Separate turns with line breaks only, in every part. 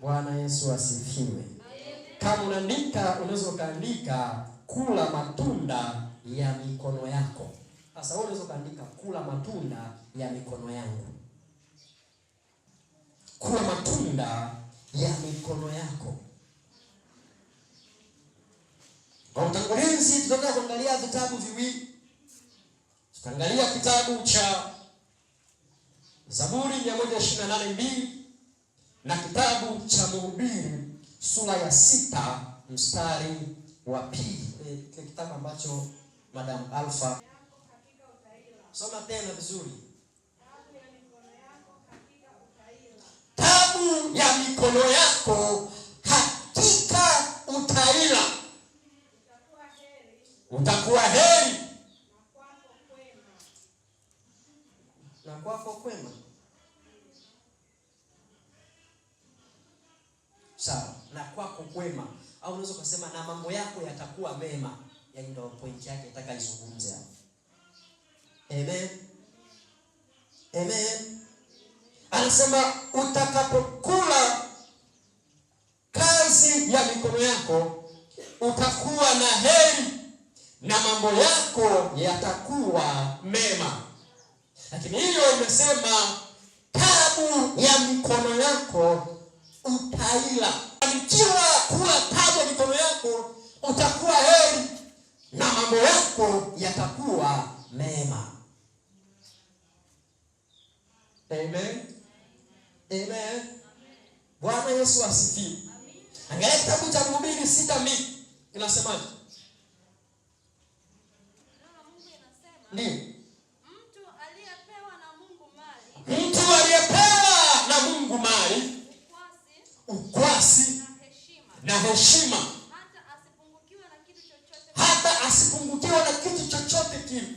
Bwana Yesu asifiwe. Kama unaandika, unaweza ukaandika kula matunda ya mikono yako. Sasa wewe unaweza ukaandika kula matunda ya mikono yangu. Kula matunda ya mikono yako. Kwa utangulizi, tutaenda kuangalia vitabu viwili. Tutaangalia kitabu cha Zaburi 128:2 na kitabu cha Mhubiri sura ya 6 mstari wa 2. Kile kitabu ambacho Madam Alpha. Soma tena vizuri. Tabu ya mikono yako hakika utaila. Utakuwa heri na kwako kwema. Sawa, na kwako kwema. Au unaweza kusema na mambo yako yatakuwa mema. Yaani ndio point yake nataka izungumze hapo. Amen. Amen. Anasema utakapokula kazi ya mikono yako utakuwa na heri na mambo yako yatakuwa mema. Lakini hiyo imesema tabu ya mikono yako utaila. Ikiwa kula tabu ya mikono yako utakuwa heri na mambo yako yatakuwa mema. Amen. Amen. Bwana Yesu asifiwe. Angalia kitabu cha Mhubiri 6:2. Inasemaje? Ndio.
Mtu aliyepewa na Mungu mali,
Mtu aliyepewa na Mungu mali,
ukwasi
ukwasi
na heshima,
na heshima,
hata asipungukiwe na kitu chochote
hata asipungukiwe na kitu chochote kile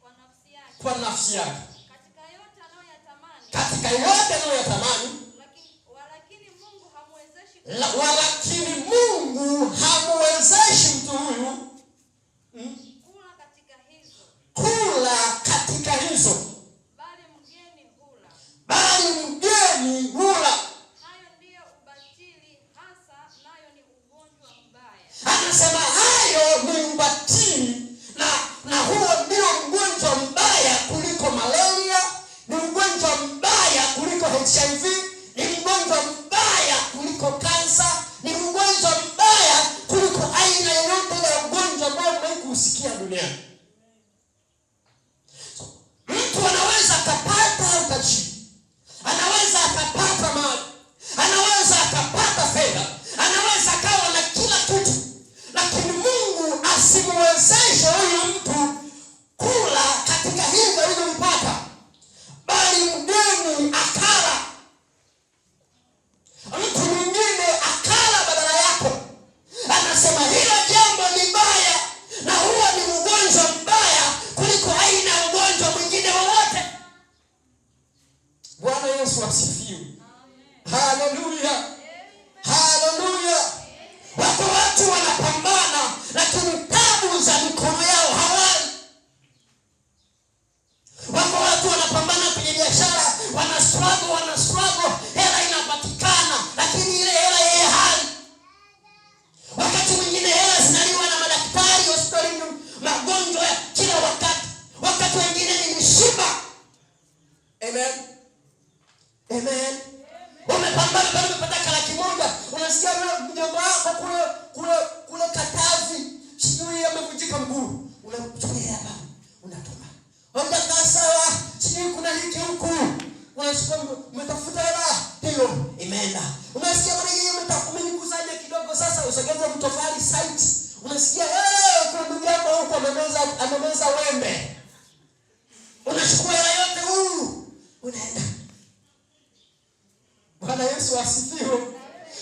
kwa nafsi yake,
kwa nafsi yake,
katika yote anayoyatamani,
katika yote anayoyatamani,
walakini Mungu hamwezeshi
walakini Mungu hamuwezeshi mtu huyu
kula katika hizo,
kula katika hizo,
bali mgeni hula.
Bali mgeni hula.
Hayo ndiyo ubatili hasa, nayo ni ugonjwa mbaya.
Anasema hayo ni ubatili na huo ndio ugonjwa mbaya kuliko malaria, ni ugonjwa mbaya kuliko HIV, ni ugonjwa mbaya kuliko kansa, ni ugonjwa mbaya kuliko aina yoyote ya ugonjwa ambao umewahi kuusikia duniani. So, mtu anaweza akapata utajiri, anaweza akapata mali, anaweza akapata fedha, anaweza akawa na kila kitu, lakini Mungu asimwezeshe huyu mtu kula katika hivyo alivyovipata, bali mgeni akala. Mtu mwingine akala badala yako. Anasema hilo jambo ni baya na huo ni ugonjwa mbaya kuliko aina ya ugonjwa mwingine wowote. Bwana Yesu asifiwe. Haleluya. Haleluya. Wako watu wanapambana lakini tabu za mikono yao hawali. Wako watu wanapambana kwenye biashara, wana struggle, wana struggle, hela inapatikana lakini ile hela yeye hali. Wakati mwingine hela zinaliwa na madaktari hospitalini, magonjwa ya kila wakati. Wakati wengine ni mishipa. Amen. Amen. Umepambana bado umepata 100,000, unasikia yule mjomba wako kule Katavi, sijui amevunjika mguu. Unachukua hela hapa, unatuma. Hamjakaa sawa, sijui kuna hiki huku. Unachukua, umetafuta hela, hiyo imeenda. Unasikia bwana yeye umenikusanya kidogo sasa usogeze mtofali site. Unasikia kuna ndugu yako huko amemeza wembe. Unachukua hela yote huu, unaenda. Bwana Yesu asifiwe.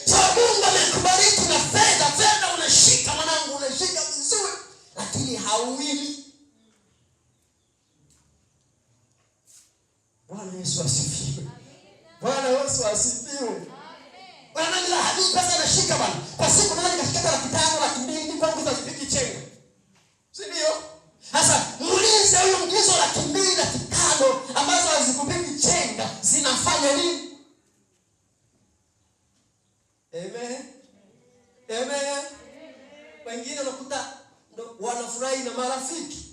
So Mungu amekubariki na fedha, fedha unashika mwanangu, unashika vizuri, lakini hauili. Bwana Yesu asifiwe. Bwana Yesu asifiwe. Bwana ni la hadi pesa nashika bwana. Kwa siku naweza nikashika 500,000, 200,000, kwangu za chenga. Si ndio? Sasa muulize huyu mgizo 200,000, 500,000 ambazo hazikupiki chenga zinafanya nini? Amen. Amen. Wengine unakuta ndo wanafurahi na marafiki.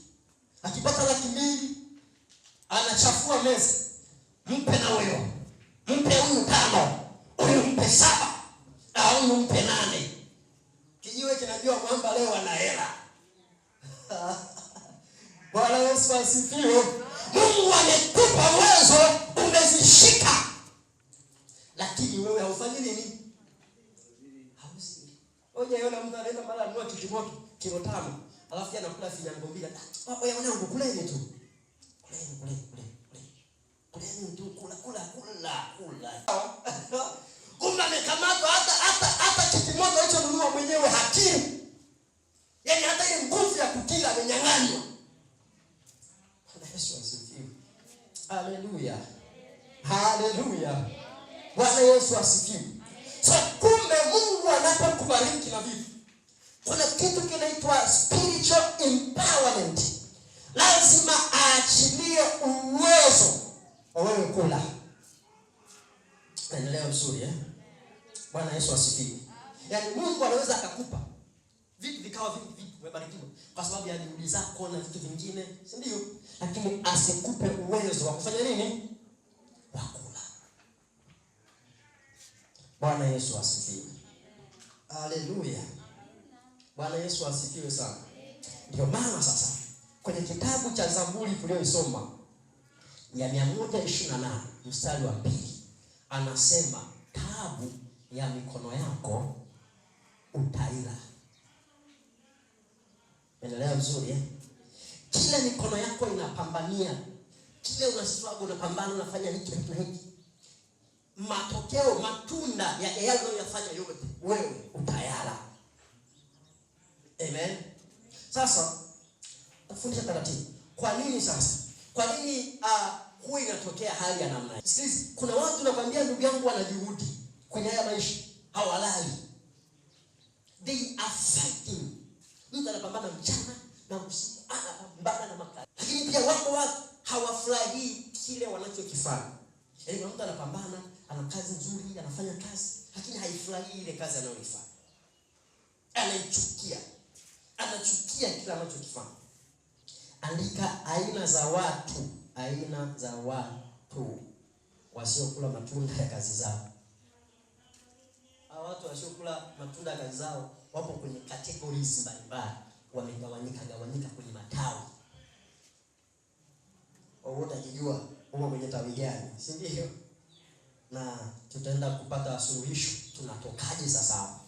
Akipata 200,000 anachafua meza. Mpe na huyo. Mpe huyu 5, huyu mpe 7, na huyu mpe 8. Kijiwe kinajua kwamba leo ana hela. Bwana Yesu asifiwe. Mungu amekupa uwezo, umezishika. Lakini wewe haufanyi nini? Hauzi. Oje yule mtu anaenda mara anunua kitimoto kilo 5, alafu yeye anakula finyango 2. Wewe mwanangu kuleni tu. Kuleni, kuleni, kuleni, kuleni. Kuleni tu, kula, kula, kula, kula. Kumbe amekamatwa hata kitimoto alichonunua mwenyewe hakili. Yaani hata ile nguvu ya kukila amenyang'anywa. Bwana Yesu asifiwe. Haleluya. Haleluya. Bwana Yesu asifiwe. So kumbe Mungu anapokubariki na vitu, kuna kitu kinaitwa spiritual empowerment. Lazima aachilie uwezo wa wewe kula. Endelea vizuri? Bwana Yesu asifiwe. Yaani Mungu anaweza akakupa vitu vikawa vingi, vitu umebarikiwa kwa sababu ya juhudi zako na vitu vingine, si ndio? Lakini asikupe uwezo wa kufanya nini? Wa kula. Bwana Yesu asifiwe. Haleluya. Bwana Yesu asifiwe sana. Ndio maana sasa kwenye kitabu cha Zaburi tuliyoisoma ya 128 mstari wa 2 anasema taabu ya mikono yako utaila. Endelea vizuri? Kile mikono yako inapambania, kile una struggle, unapambana, unafanya hiki na hiki, matokeo, matunda ya yale unayofanya yote wewe utayala. Amen. Sasa tafundisha taratibu. Kwa nini sasa? Kwa nini huwa inatokea hali ya namna hii? Sikiliza, kuna watu nakwambia ndugu yangu wana juhudi kwenye haya maisha, hawalali. They are fighting. Mtu anapambana mchana na usiku, anapambana na makali. Lakini pia wako watu hawafurahii kile wanachokifanya. Yaani mtu anapambana, ana kazi nzuri, anafanya kazi, lakini haifurahii ile kazi anayoifanya. Anaichukia. Anachukia kile anachokifanya. Andika aina za watu, aina za watu wasiokula matunda ya kazi zao. Hawa watu wasiokula matunda ya kazi zao wapo kwenye categories mbalimbali, wamegawanyika gawanyika kwenye matawi. Wewe utajijua uko kwenye tawi gani, si ndio? Na tutaenda kupata suluhisho, tunatokaje sasa hapo?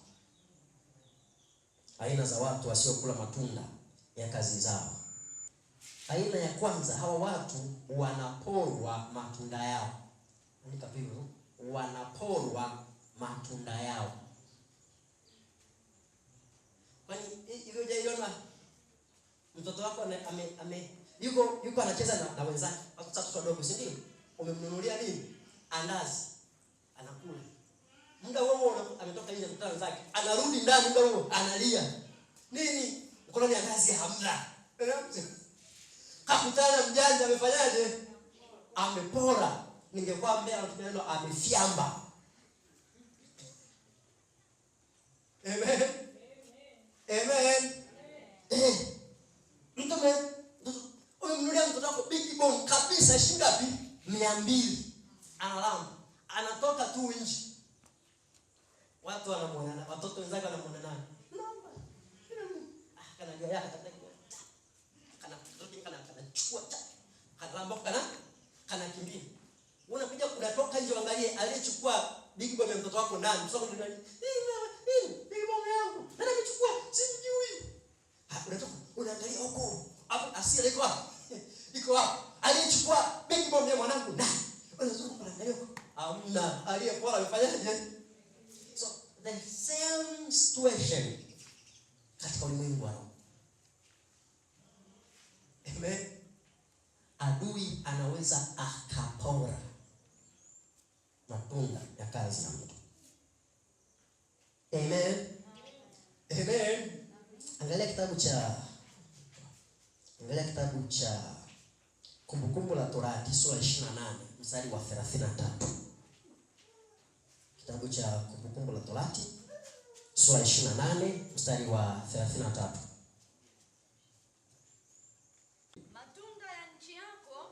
Aina za watu wasiokula matunda ya kazi zao. Aina ya kwanza, hawa watu wanaporwa matunda yao. Andika hivyo, wanaporwa matunda yao. Kwani hivyo hujaiona mtoto wako yuko anacheza na wenzake, watoto wadogo, si ndio? Umemnunulia nini? Andazi. Anakula. Muda huo huo ametoka nje kukutana na wenzake, anarudi ndani muda huo analia. Nini? Mkononi andazi hamna. Kakutana mjanja amefanyaje? Amepora. Ningekuwa mbele anatumia neno amefyamba. Amen. Amen. Mtume, umemnunulia mtoto wako big bone kabisa shilingi ngapi? 200. Analamba. Anatoka tu nje. Watu wanamuona, watoto wenzake wanamuona nani? Namba. Kana jua yake kana kana kanachukua kana kana kanakimbia. Unakuja unatoka nje uangalie aliyechukua big bomb ya mtoto wako ndani. Mtoto wako ndani. Big bomb yangu. Nani amechukua? Sijui. Unatoka unaangalia huko. Hapo asili iko wapi? Iko wapi? Aliyechukua big bomb ya mwanangu ndani. Unazunguka unaangalia huko. Hamna. Aliyekuwa amefanyaje? So the same situation katika ulimwengu wa roho. Amen. Adui anaweza akapora matunda ya kazi ya mtu. Amen. Amen. Angalia kitabu cha Kumbukumbu la Torati sura 28 mstari wa 33. Kitabu cha Kumbukumbu la Torati sura 28 mstari wa 33.
Matunda ya nchi yako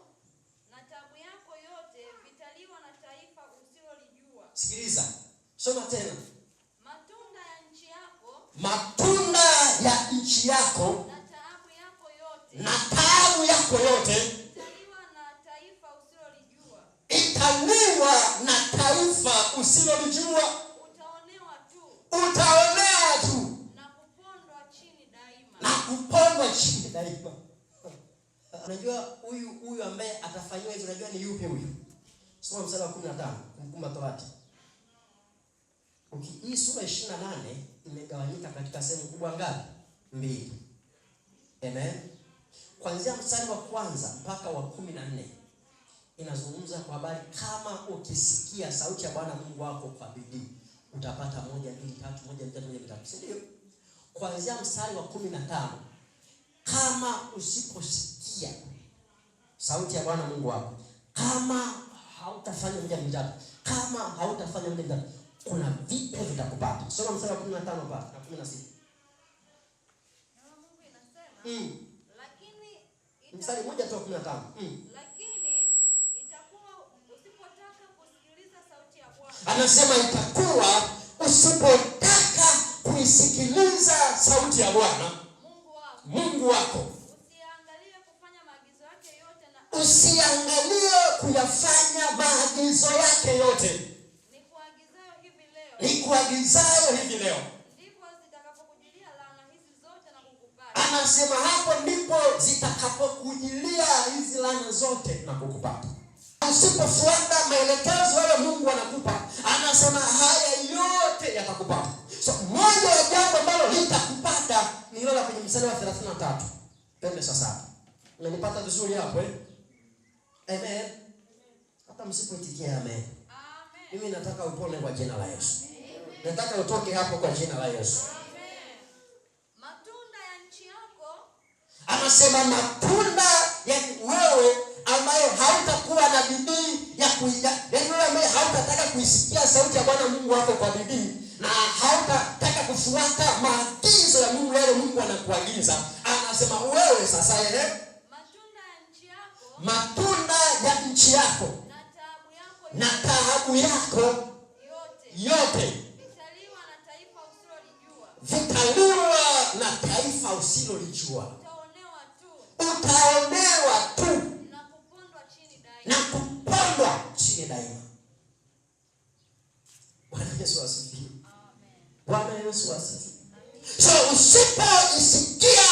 na taabu yako yote vitaliwa na taifa usilolijua.
Sikiliza, soma tena.
Matunda ya nchi yako
Matunda ya nchi yako
na taabu yako yote
na taabu yako yote
italiwa na taifa usilolijua.
Italiwa na taifa usilolijua.
Utaonewa tu
Utaonewa tu
na kupondwa chini daima.
Na kupondwa chini daima. Unajua huyu ambaye atafanyiwa hivi, unajua ni yupi huyu? Soma mstari wa 15, Kumbukumbu la Torati. Hii sura 28 imegawanyika katika sehemu kubwa ngapi? Mbili. Amen. Kuanzia mstari wa kwanza mpaka wa 14 inazungumza kwa habari kama ukisikia sauti ya Bwana Mungu wako kwa bidii utapata moja, mbili, tatu, moja, mbili, tatu, moja, mbili, tatu, si ndio? Kuanzia mstari wa 15, kama usiposikia sauti ya Bwana Mungu wako, kama hautafanya moja, mbili, tatu, kama hautafanya moja, mbili, tatu, kuna vitu vitakupata. Soma mstari wa 15 pale na 16.
Neno la Mungu inasema, lakini
Mstari mmoja tu wa 15.
Lakini itakuwa usipotaka kusikiliza sauti ya Bwana.
Anasema itakuwa usipotaka kuisikiliza sauti ya Bwana
Mungu wako.
Mungu wako.
Usiangalie kufanya maagizo yake yote na
usiangalie kuyafanya maagizo yake yote.
Nikuagizayo hivi leo.
Nikuagizayo hivi leo.
Ndipo zitakapokujilia laana hizi zote na kukupata.
Anasema hapo ndipo zitakapokujilia hizi laana zote na kukupata. Usipofuata maelekezo yale Mungu anakupa, anasema haya yote yatakupata. So moja ya jambo ambalo litakupata ni hilo la kwenye mstari wa 33. Twende sasa hapo. Unanipata vizuri hapo? Amen. Hata msipoitikia amen.
Amen.
Mimi nataka upone kwa jina la Yesu. Nataka utoke hapo kwa jina la Yesu.
Amen. Matunda ya nchi yako,
anasema matunda ya wewe ambaye hautakuwa na bidii ya kuiga, yaani wewe ambaye hautataka kuisikia sauti ya Bwana Mungu wako kwa bidii na hautataka kufuata maagizo ya Mungu yale Mungu anakuagiza, anasema wewe sasa
matunda ya nchi yako,
matunda ya nchi yako
na taabu yako
na taabu yako
yote
yote
vitaliwa na taifa usilolijua.
Vitaliwa na taifa usilolijua.
Utaonewa tu
Utaonewa tu
na kupondwa chini daima.
Na kupondwa chini daima. Bwana Yesu asifiwe.
Amen.
Bwana Yesu asifiwe. So usipoisikia